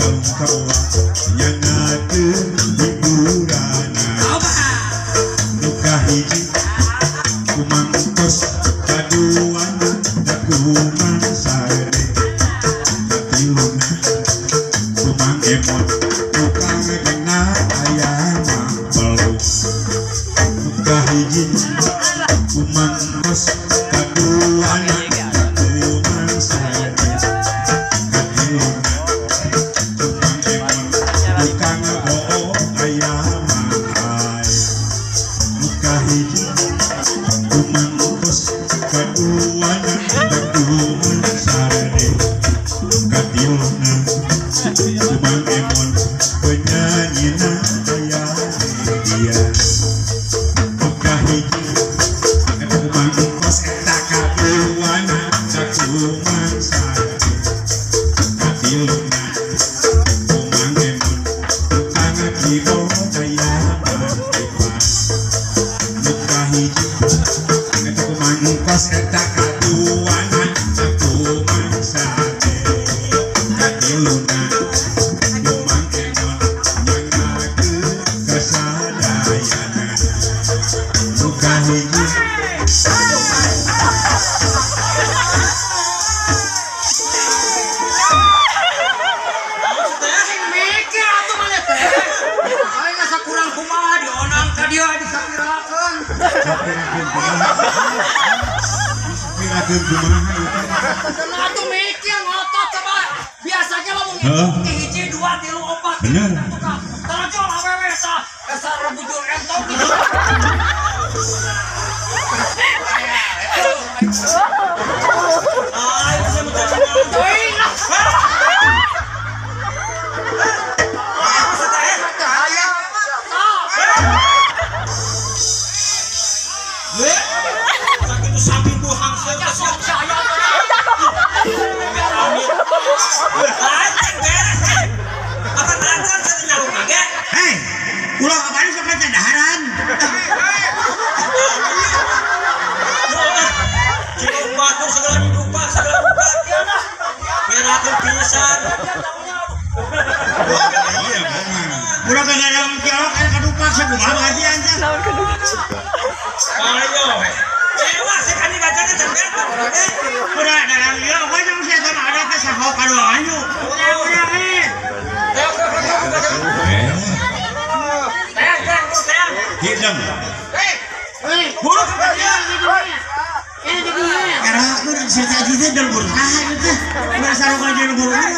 Salung nyangakeun hiburana nu kahiji kumangkos kaduana da kumang sare katiluna kumang emot tukang gengna aya mang peluk nu kahiji kumangkos kaduana da kumang sare katiluna kumang emot tukang go'o aya mang ae nu kahiji kumangkos kaduana da kumang sare katiluna kumang emon penyanyina aya dia nu kahiji kumangkos eta kaduana da kumang sare katiluna kumang emon tukang keyboard aya mang ipan nu kahiji kumangkos eta kaduana da kumang sare katiluna kumang emon nyangakeun kasadayana nu kahiji. Sing mikir atuh maneh teh. Aing asa kurang kumaha dionang ka dieu disapirakeun. Disapirakeun kumaha ieu teh? Cenah atuh mikir ngotot coba. Biasanya lamun ngitung ti 1 2 3 4. Bener. Tarajol awewe tah dasar bujur entong gitu. Teuing lah. Sakitu samping buhang sia Saya apa lancar saya nyaluk ge. Hei, ulah apaan sok daharan. Cilok batur segala didupa segala dupa. Ngerakeun pisan. Iya bohongan. Ulah kagadang cilok aya kadupak sakumaha gantian teh. Ayo. Ewa sekali bacana can beres. Udah dalam ieu we jeung sia sama ada teh saho kadua anyu. Udah eh. Hidang. Buruk ka dieu. Ngerakeun sia teh aji teh del buruk saha ieu teh. Udah saruka jeung buruk urang.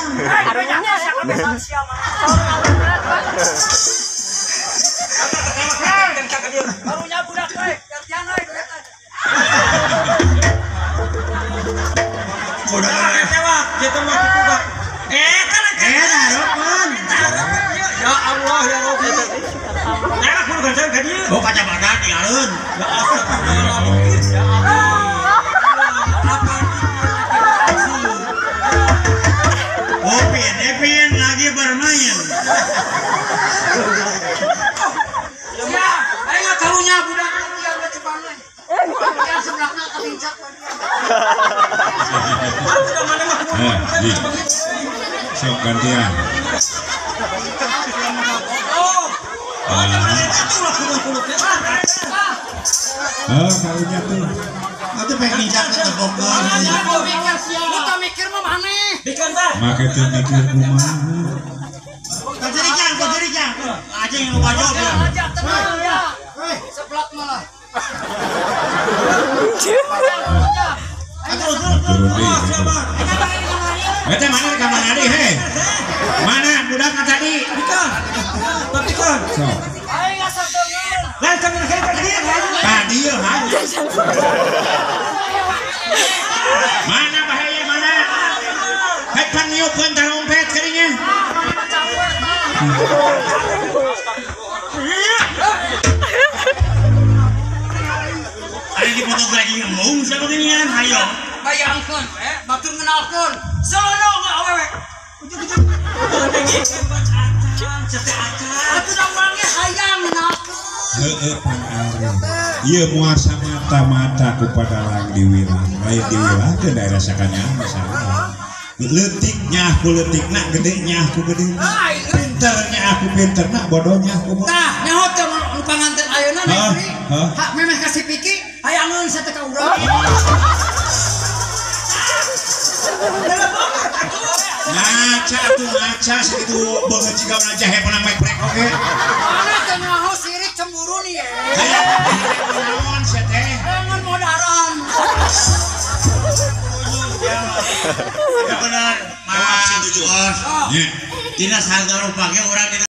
Barunya budak euy, gantian euy duit. Udah Kitu mah kitu bah. Eta darokeun. Ya Allah ya Rabbi. Enak kudu gantian ka dieu. Oh kacamata tinggalin. Ya astagfirullahaladzim. Ya Allah. Apa Upin, Ipin lagi bermain. Ya, aing karunya budak ieu udah cepan euy. Yang sebelahna katincak. Sok gantian. Oh, karunya tuh. Atuh pengen nincak ke tebokkeun. Lu teh mikir mah maneh. Make teu mikir kumaha. Kajeri jang, kajeri jang. Aja yang lupa jawab ya. Aja tenang ya. Seblak malah. Turun deui. Eta mana ka mana deui heh? Mana budak tadi? Tapi kan. Sok. Aing asa deungeun. Langsung ka dieu. Tadi ieu haja. Mana bahaya mana? Hek paniukeun tarompet kadinya. Ada di foto lagi ngomong siapa ginian? Hayo. Bayangkeun we, batur ngenalkeun. Selonong awewe. Ujug-ujug. Atuh da urang ge hayang ngenalkeun. Heeh pan ari. Ieu moal samata-mata ku padalang diwilang. Lain diwilangkeun daerah sakanyaan masalah. Leutiknya aku leutikna, gedenya aku gede. Pinternya aku pinterna, bodohnya aku bodoh. Tah, nyaho teh nu panganten ayeuna Neng. Hak memeh ka si Piki, hayangeun sia teh ka urang. Ngaca tuh ngaca segitu beungeut jiga urang jahe menang meprek oge. Mana teh nyaho sirik cemburu nih ye. Naon sia teh? Hayangeun modaran. Benar, maaf sih tujuh. Tina sagala rupa ge urang dina